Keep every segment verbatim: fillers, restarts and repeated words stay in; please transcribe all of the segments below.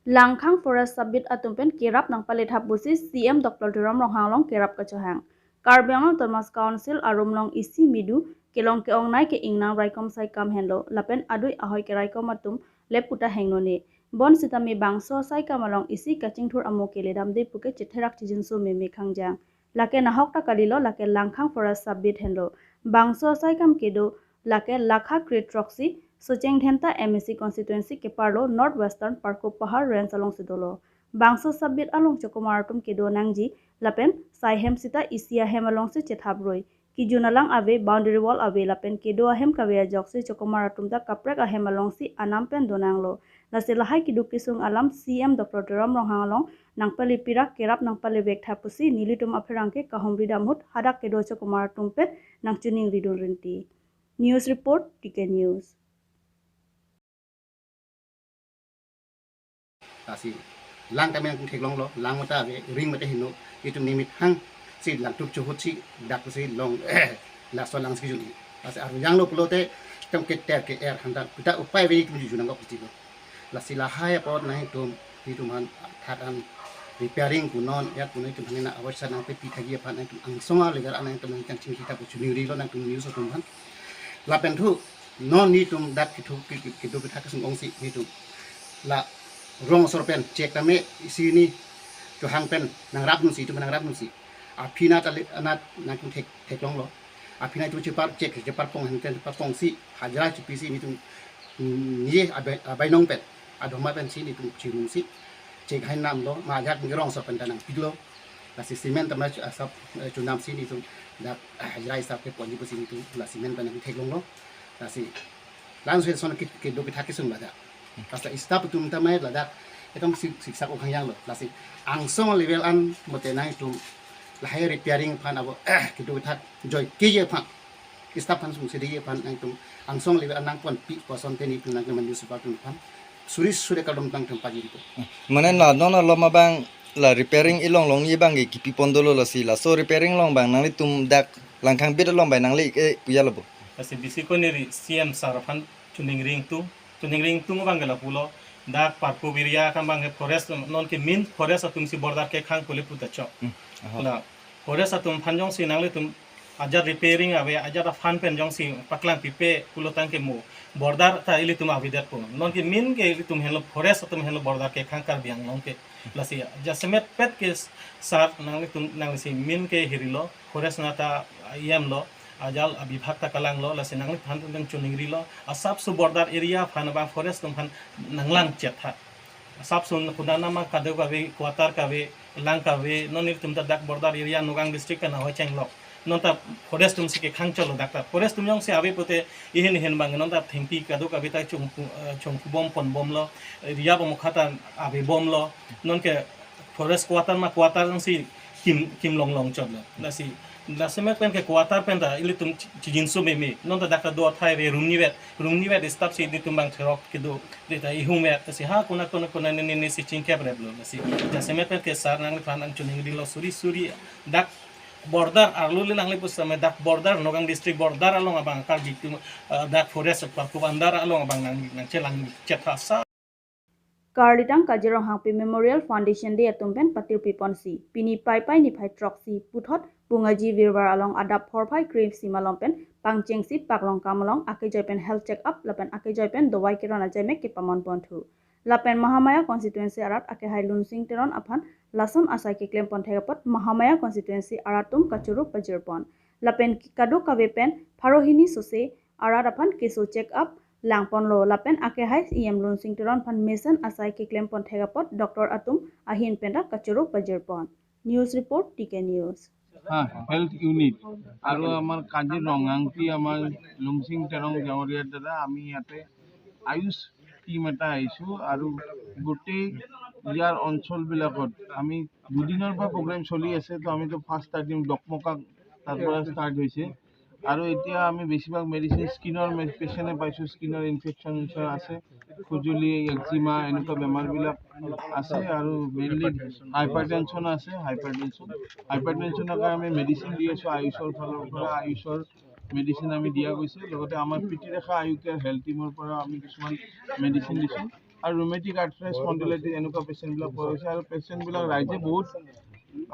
Langkhang Forest Sub-Beat atum pen kerap nangpalethap pusi C M Doctor Tuliram Ronghang along kerap kachohang. Karbi Anglong Autonomous Council arum along isi medu kelong ke-ongnei ke-ingnang raikom saikam henlo lapen adui ahoi keraikom atum lep puta hengnone. Bonsitame bangso saikam along isi kachingthur amo keledamde puke chetherak chijinso meme khangjang. Lake nahok ta kalilo, lake Langkhang Forest Sub-Beat henlo. Bangso saikam kedo lake lakha kre throksi Socheng Dhenta M A C constituency keparlo North Western Parko Pahar Range alongsi dolo. Bangso Sub-Beat along chokomar atum kedo nangji lapen saihem sita isi ahem alongsi chethaproi. Kejun alang ave, boundary wall ave lapen kedo ahem kave ajoksi chokomar atum ta kaprek ahem alongsi anam pen donanglo. Lasi lahai keduk kesung alam C M Doctor Tuliram Ronghang along nangpale pirak kerap nangpale vekthap pusi nelitum apherangke kahumri dam ahut hadak kedo chokomar atum pen nangchiningridun rinti. News report, T K News. Lasi lang tame nangtum theklonglo, lang mate ave, ring mate heno, itum nimit hangsi langtup chuhutsi dak si long laso lang si kejun. Lasi arjanglo pulote itum keter ke-er hanta, pita upai ave itum jujun nangkok pusi lo. Lasi lahai apot nangtum, itum aphan thak an repairing punon, yat punon itum aphan nang awasya nangpepi thagi aphan nangtum angsong a level an nangtum nangchingkita pu chiningrilo nangtum news atum aphan. Lapen thu non netum dak kethu ke-, ke-, kedo kethak kesung ongsi netum la rong asor pen chek tame isi ne chohang pen nangrapdunsi, itum nangrapdunsi. Aphi anat ale anat nangtum thek, theklonglo. Aphi anat itum chepar chek, chepar pong, hangten chepar pongsi hajira chepisi netum, mm, ne abai, abainong pen, adoma pensi netum chirungsi chek hai namlo, ma ajak ne rong asor pen ta nangpiklo. Lasi cement tame asap, eh, chunamsi netum dak, ah, hajira asap keponji pusi netum la cement pen nangtheklonglo. Lasi lason ason ke, kedo kethak kesung ladak. Hasta staff atum tame ladak itum sik, siksak okhang yanglo. Lasi angsong level an mate nangtum lahai repairing aphan abo, eh, kedo kethak joike aphan, staff aphan sungse dei aphan nangtum angsong level an nangponpi pu asonte netum nangtum municipal atum aphan suri suri kardom nangtum pajirpo. Mane la non alom abang la repairing ilong longji abang ke kipipon dolo, lasi laso repairing along abang nanglitum dak Langkhang beat along abang nangli ke puya lo bo. Lasi bisi ko neri C M sir aphan chiningri ingtung, chiningri ingtung abang ke lapulo, dak Parko area akam abang ke forest, non ke main forest atumsi border kekhang pule puta chok. Hmm. Aha. La forest atum aphan jongsi nanglitum ajat repairing ave, ajat aphan pen jongsi paklang pipe pulo tangte mo border ta ilitum avedetpo. Non ke main ke ilitum henlo forest atum henlo border kekhang Karbi Anglong ke. Lasi jasemet pet ke sir nanglitum nanglisi main ke hirilo, forest nata yamlo, ajat abibhag ta kalanglo, lasi nangliphan tum chiningrilo, asapso border area aphan abang forest atum aphan nanglang chetha. Asapso kunana ma kadokave, quarter kave, lang kave, non ilitum ta dak border area Nagaon district kana ho chenglok. Non ta forest atumsi kekhang cholo dak ta. Forest atum jongsi ave pute ihin ihin abang non ta thengpi kadokave ta chungku, eh, chungkubom ponbomlo, area bomokha ta avebomlo. Non ke forest quarter ma quarter jongsi kim, kim long long chotlo. Lasi, lasi mek pen ke quarter pen ta ilitum chi-, chijinso meme. Non ta dak ta do athai ave room nivet, room nivet staff si ilitum abang therok kedo, de ta ihum vet, lasi ha kuna kuna kuna ne ne ne si chingkep replo. Lasi jasemet pen ke sir nangliphan nangchiningrilo suri suri dak border arlo le nangli pusitame dak border Nagaon district border along abang Karbi atum, eh, dak forest parko andar along abang nang, nangchelang chetha sa. Karlitang Kajir Ronghangpi Memorial Foundation Day atum pen patirpiponsi pini Paipai niphai throksi puthot Pungaji Virvar along adap phorphai kre-isi malom pen pangchengsi paklong kam along akejoi pen health check up lapen akejoi pen dovai keron ajaimek kepamonponthu. Lapen Mahamaya constituency arat akehai Lunsing Teron aphan lason asai keklemponthek apot Mahamaya constituency arat atum kachoro pajirpon. Lapen kadokave pen pharo hini sose arat aphan keso check up langponlo lapen akehai E M Lunsing Teron aphan mesen asai keklemponthek apot doctor atum ahin pen ta kachoro pajirpon. News report, T K News. Ha, health unit আৰু আমাৰ কাজিৰ ৰঙাংটি, আমাৰ লুংচিং তেৰং গাঁৱৰীয়াৰ দ্বাৰা আমি ইয়াতে আয়ুষ টিম এটা আহিছোঁ আৰু গোটেই ইয়াৰ অঞ্চলবিলাকত আমি দুদিনৰ পৰা প্ৰগ্ৰেম চলি আছে। তো আমিতো ফাৰ্ষ্ট ষ্টাৰ্টিং ডকমকা তাৰ পৰা ষ্টাৰ্ট হৈছে আৰু এতিয়া আমি বেছিভাগ মেডিচিন, স্কিনৰ পেচেণ্টে পাইছোঁ, স্কিনৰ ইনফেকশ্যন আছে, খুজুলি, একজিমা, এনেকুৱা বেমাৰবিলাক আছে আৰু মেইনলি হাইপাৰ টেনশ্যন আছে। হাইপাৰ টেনশ্যন, হাইপাৰ টেনশ্যনৰ কাৰণে আমি মেডিচিন দি আছোঁ আয়ুষৰ ফালৰ পৰা। আয়ুষৰ মেডিচিন আমি দিয়া গৈছে, লগতে আমাৰ প্ৰীতিৰেখা আয়ু কেয়াৰ হেল্থ টিমৰ পৰা আমি কিছুমান মেডিচিন দিছোঁ। আৰু ৰুমেটিক আৰ্থ্ৰাইটিছ স্পণ্ডিলাইটিছ এনেকুৱা পেচেণ্টবিলাক পোৱা গৈছে। আৰু পেচেণ্টবিলাক ৰাইজে বহুত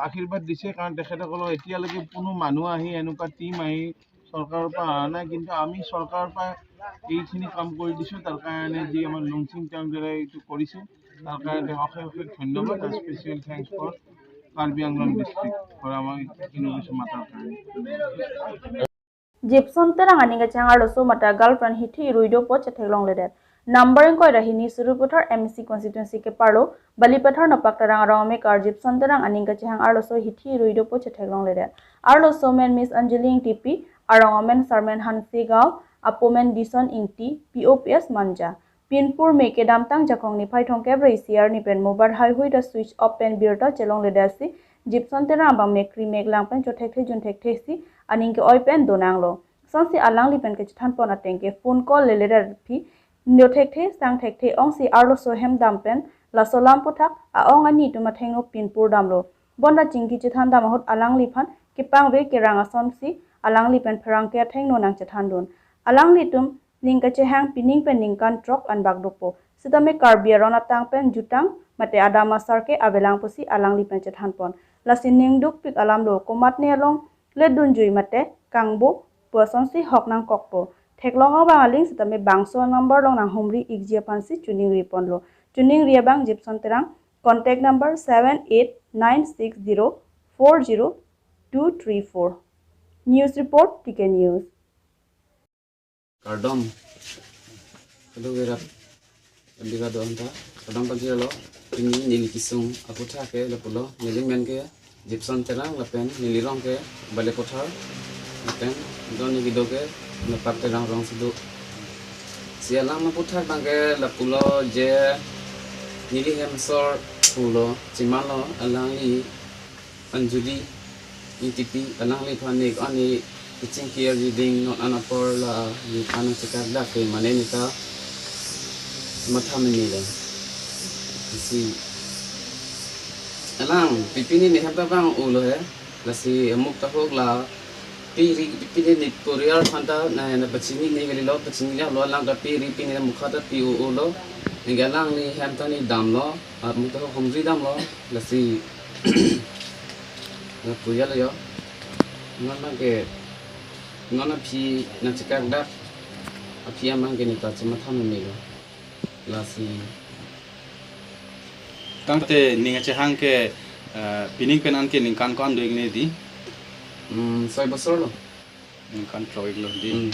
আশীৰ্বাদ দিছে, কাৰণ তেখেতসকলৰ এতিয়ালৈকে কোনো মানুহ আহি, এনেকুৱা টিম আহি চৰকাৰৰ পৰা অহা নাই, কিন্তু আমি চৰকাৰৰ পৰা এইখিনি কাম কৰি দিছোঁ। তাৰ কাৰণে যি আমাৰ লুংচিং টাউন দ্বাৰা এইটো কৰিছে, তাৰ কাৰণে অশেষ অশেষ ধন্যবাদ। Special thanks for Karbi Anglong district for আমাৰ ইনোভেশ্যন মাতাৰ কাৰণে। Jipson Terang aning kachehang arloso mate girlfriend hithi rui dopo chetheklongledet. Number ingkoi ra hini Sarupathar M A C constituency keparlo Balipathar Nopak Terang arong amekar Jipson Terang aning kachehang arloso hithi rui dopo chetheklongledet. Arloso men Miss Anjali Ingtipi, arong amen Sarmen Hansegaon, apo men Dison Ingti, P O P S Manja. Pinpur me kedamtang Jakhong niphai thomkep ra isi arni pen mobile haihui ta switch off pen birta chelongledetsi Jipson Terang abang mekri meklang pen chothekthe junthekthesi aning ke-oi pen donanglo. Sonsi alangli pen kachethanpon ateng ke phone call leledet aphi, neo thekthe sang thekthe ongsi arloso hem dam pen laso lam aphuthak a-ong ani atum athengno pinpur damlo. Bonta chingki chethan dam ahut alangliphan kepangve kerang asonsi alangli pen pherangke athengno nangchethandun. Alanglitum ning kachehang pining pen ningkan throk anbak dopo. Sitame Karbi aron atang pen jutang mate adam asar ke avelang pusi alangli pen chethanpon. Lasi ning dukpik alam do, komatne along ledunjui mate kangbo pu asonsi hok nangkokpo. Theklong abang aling sitame bangso number along nanghumri ikji aphansi choningriponlo. Choningri abang Jipson Terang, contact number seven eight nine six zero four zero two three four. News report, T K News. Kardom. Kado gerap. Biga do anta. Kardom pagi lo. Pini neli kesung aphuthak ke lapulo. Neli men ke Jipson Terang lapen neli rong ke Balipathar. Lapen don ni kedo ke Nopak Terang rongsi do. Si alam aphuthak abang ke lapulo je neli hem asor pulo. Chimalo alangli Anjali Ingtipi, alangliphan nek ani kachingki arjuding non an apor la nek an chekak dak ke mane neta matha mene lo. Si alang pipini ne hap ta bang ulo he. Lasi amuk tahok la piri pipini ne Korea aphan ta na na pachini ne kali lo, pachini lo alang ta piri pini na mukha ta pi u ulo. Neke alangli hem ta ne damlo. Amuk tahok humri damlo, lasi lapu ya lo yo. Non abang ke, non aphi nangchekak dak, aphi amang ke neta chematha meme lo. Lasi. Tangte ning kachehang ke, eh, pining pen an ke ningkan ko-an do-ikne di? Hmm, soi bosor lo. Ningkan throk-ik lo di. Hmm.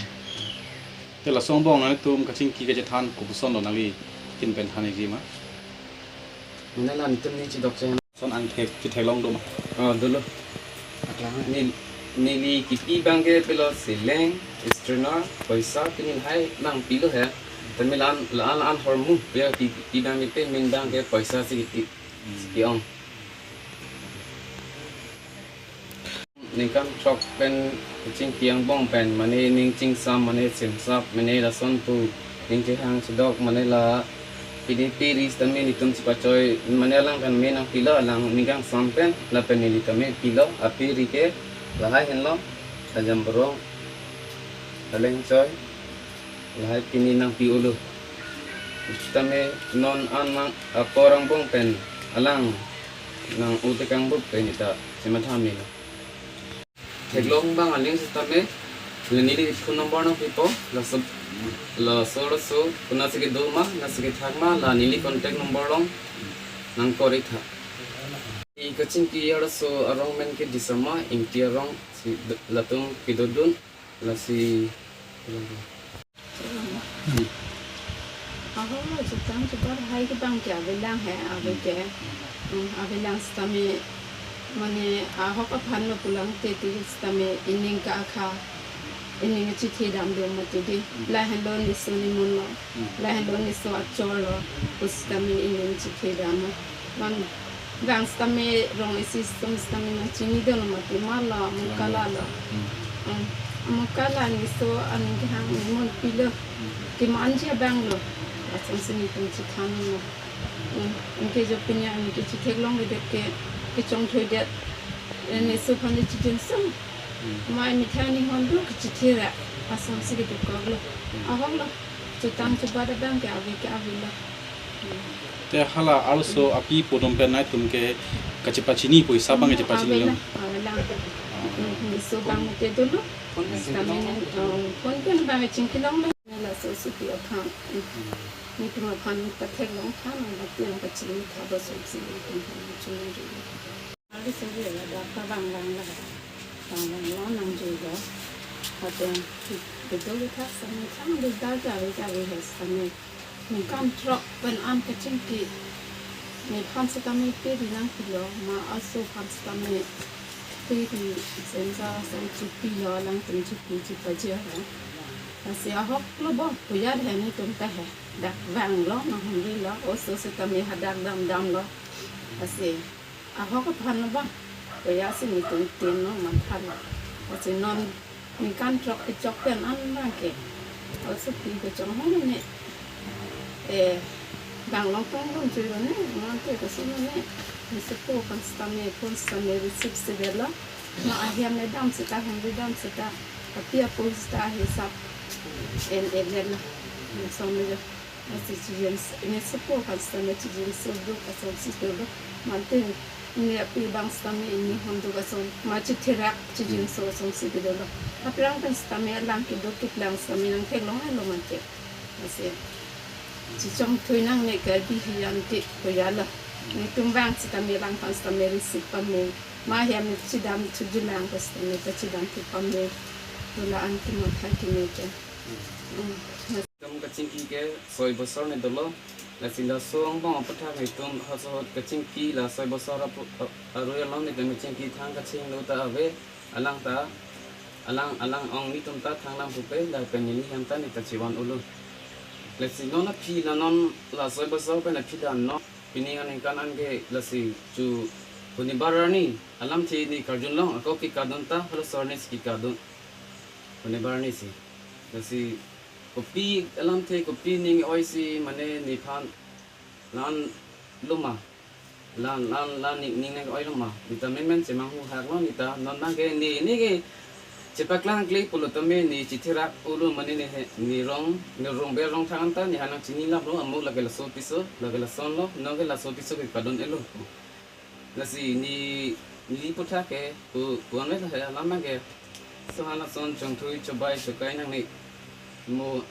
Te laso angbong nanglitum kachingki kachethan kopuson lo nangli kin pen than-ikji ma? Mane la netum ne chedok che. Son angthek chetheklong do ma? Oh, dolo. Aklang. Nel-, neli kipi abang ke pilo seleng, strainer, poisa, pini lahai nangpilo he. Tame la-an, la-an, la-an hormu, ya pi, pi abang ke payment abang ke poisa si kipi. Hmm. Ki-ong. Ningkan throk pen kachingki angbong pen mane ning chingsam mane simsap mane lason pu ning chehang chedok mane la pini piri sitame netum chepachoi mane alang kan me nangpilo alang ning kangsam pen lapen neli tame pilo apiri ke lahai henlo Ajam Borong Aleng Choi. Lahai pini nangpi ulo. Sitame non an nang apor angbong pen alang nang-u tekang buk pen ita chematha meme lo. Theklong abang aling sitame la neli phone number nangpipo, laso, laso, laso, konatsi kedo ma, natsi kethak ma, la neli contact number along nang-call-ik tha. I kachingki arloso arong men ke Disama Ingti arong si latum kedodun. Lasi. Ahok lo, jutang jubat hai ke abang ke avelang he, ave ke. Hmm, avelang sitame mane ahok aphan lo pulang te ti sitame ining ka akha, ining chethe dam do mati di. Hmm. Lahenlo neso nemun lo. Hmm. Lahenlo neso achor lo. Pusitame ining chethe dam lo. Non abang sitame rong isi sum sitame nangchini dolo mati ma lo, amukala lo. Hmm. Hmm. Amukala neso aning kehang nemun pilo. Hmm. Kemanji abang lo. Asonsi netum chethan lo. Hmm. Anke jo pini anke chetheklongledet ke, kechongthoidet. Eh, neso aphan ne chejun sung. Hmm. Mai methang ni hon do kechethe ra. Asonsi kedokok lo. Hmm. Ahok lo. Jutang jubat abang ke ave ke ave lo. Te hala arloso api apo atum pen nangtum ke kachepachini pu, isi abang kachepachini? Avela, lo. Avela. Hmm, hmm, so abang ke dolo. Phone ke sitame, um, phone ke abang chingki longle. Laso sopi aphan. Hmm. Netum aphan patheklong tha, mati ang kachini tha ba sopi netum aphan chini. Ari suri la dak ta bang bang la. Bang bang lo nangjuilo. Lapen kedolo kethak sitame thang de da jari jari he sitame. Ningkan throk pen an kachingki. Nephan sitame pe ri nangpilo, ma aso aphan sitame pe ri, sensa sang chipilo, alangtum chipi chipajir ho. Lasi ahok lo bo, koya he netum ta he. Dak vanglo, nang humrilo, oso sitame hadak damdamlo. Lasi ahok aphan lo ba. Koya si netum tin lo, mathalo. Lasi non ningkan throk kechok pen an abang ke. Oso pi kechok ho ne. Eh, bang long tong long jui lo ne, non ke koson ne. Ne sepo aphan sitame, phone sitame receive si dolo. Ma ahem ne dam seta, humri dam seta. Api apo seta hisap en en lo. Ne som ne jo. Lasi chijin s-, ne sepo aphan sitame chijinso duk asonsi dolo. Mate ne api abang sitame ne honduk ason, ma chitherak chijinso asonsi dolo. Aphrang pen sitame alang kedo keplang sitame nangtheklong lo mate. Lasi chichongthui nangne ke bihi an tik koya lo. Netum vang sitame alangphan sitame receive pame. Ma hem ne chidam thuji lang ko sitame pachidam thu pame. Dolo an kimo thai kimo ke. Hmm. Netum kachingki ke soi bosor ne dolo. Lasi laso angbong aputhak netum halaso ahut kachingki la soi bosor apu-, a-, arui along netum kachingki thang kachinglu ta ave. Alang ta, alang, alang ong netum ta thangnam pupe, lapen neli hem ta neta chivan-olo. Lasi non aphi la non la soi bosor pen aphi la non. Pining aningkan an ke lasi chu honibar arni alamthe ne karjun long, ako kekadun ta halaso arni si kekadun. Honibar arni si. Lasi kopi alamthe, kopi ning oi si mane nephan la-an lo ma. La-an, la-an, la-an ning, ning nang oi lo ma. Neta menmen chemanghu hak lo neta. Non abang ke ne, ne ke chepaklang kle pulo tame ne chitherak-olo mane ne he, ne rong, ne rong ber rong thang an ta nephan nangchinilap lo, amo lake laso piso, lake lason lo, non ke laso piso kekadun-et lo. Lasi ne, neli aputhak ke, pu, pu-an le he alam abang ke. So halason chongthui chobai chokai nangne. Mo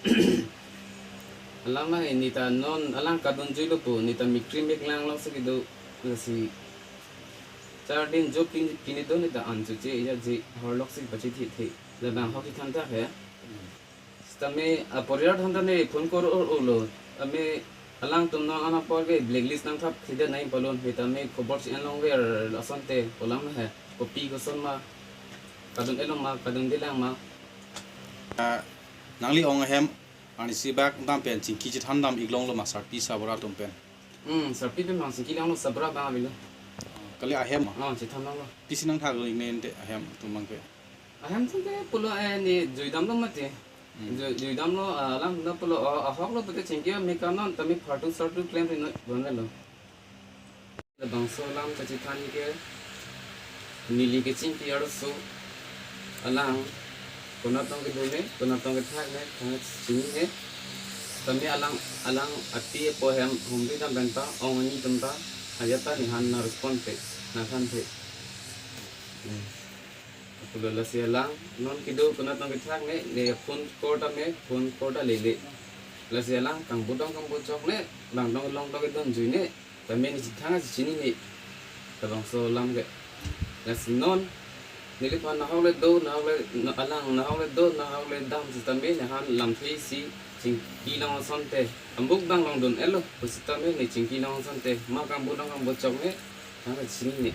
alam abang neta non alang kadunjuilo pu, neta mikri miklang lo si kedo, lasi chardin jo pin, pine do neta an choche ya je horlok si pachithe the. Labang ahok si than ta he. Sitame aporiar atum ta ne phone call or-olo. Ame alangtum non an apor ke blacklist nangthap thide nai palun. Sitame khobor si enlongver asonte pu alam he. Kopi koson ma, kadun-et lo ma, kadunde lang ma. Ah, nangli ong ahem arnisi bak dam pen chingki chethan dam-ik longlo ma sarpi sabura atum pen? Hmm, sarpi pen bang chingki longlo, sabura bang avelo. Kali ahem ma? Oh, chethan longlo. Pisi nangthak lo-ik ne ante ahem atum abang ke? Ahem atum ke pulo, eh, ne juidam lo mate. Hmm. Jui, juidam lo, ah, alang na pulo, oh, ahok lo pute chingki me kanon tame phartuk sartuk klemri noi bon lo. Labangso alam kachethan ke neli kachingki arloso alang konat tong kedo ne, konat tong kethak ne, thang chinine. Tame alang, alang api apo hem humri dam pen ta, ong ani atum ta, ajat ta nephan nang respond the, nangthan the. Hmm. Pulo lasi alang non kedo konat tong kethak ne, ne phone call tame, phone call ta lele. Lasi alang kangbudong kangbujok ne, bang dong long tong kedunjui ne, tame ne chithang si chinine. Labangso alam ke. Lasi non neliphan nahok le do, nahok le, na-, alang nahok le do, nahok le dam sitame nephan lamthe si chingki long asonte. Ambuk bang longdun-et lo, pu sitame ne chingki long asonte. Ma kangbudong kangbujok ne, thang si chinine.